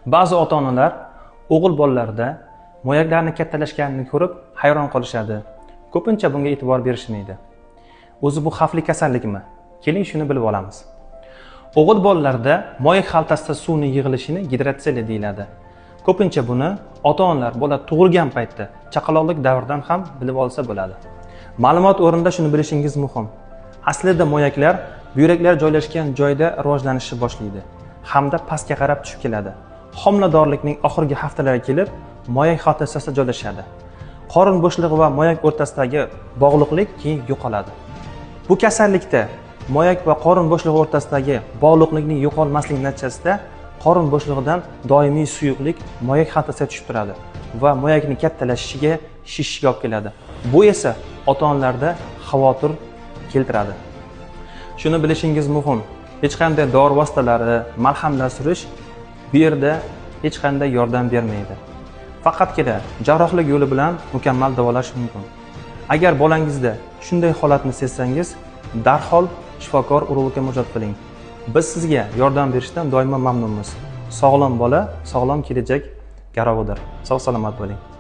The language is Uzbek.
Ba'zi ota-onalar o'g'il bolalarda moyaklarni kattalashganini ko'rib hayron qolishadi. Ko'pincha bunga e'tibor berishmaydi. O'zi bu xavfli kasallikmi? Keling shuni bilib olamiz. O'g'il bolalarda moyak xaltasida suvning yig'ilishini gidrotseliya deyiladi. Ko'pincha buni ota-onalar bola tug'ilgan paytda chaqaloqlik davridan ham bilib olsa bo'ladi. Ma'lumot o'rnida shuni bilishingiz muhim. Aslida moyaklar buyraklar joylashgan joyda rivojlanishni boshlaydi hamda pastga qarab tushib keladi. Homiladorlikning oxirgi haftalari kelib, moyak xaltasida joylashadi. Qorin bo'shlig'i va moyak o'rtasidagi bog'liqlik keyin yo'qoladi. Bu kasallikda moyak va qorin bo'shlig'i o'rtasidagi bog'liqlikning yo'qolmasligi natijasida qorin bo'shlig'idan doimiy suyuqlik moyak xaltasiga tushib turadi va moyakning kattalashishiga, shishishiga olib keladi. Bu esa ota-onalarda xavotir keltiradi. Shuni bilishingiz muhim. Hech qanday dori vositalari, malhamlar surish bu yerda hech qanday yordam bermaydi. Faqatgina jarrohlik yo'li bilan mukammal davolash mumkin. Agar bolangizda shunday holatni sezsangiz, darhol shifokor urologga murojaat qiling. Biz sizga yordam berishdan doimo mamnunmiz. Sog'lom bola, sog'lom kelajak garovidir. Sog' salomat bo'ling.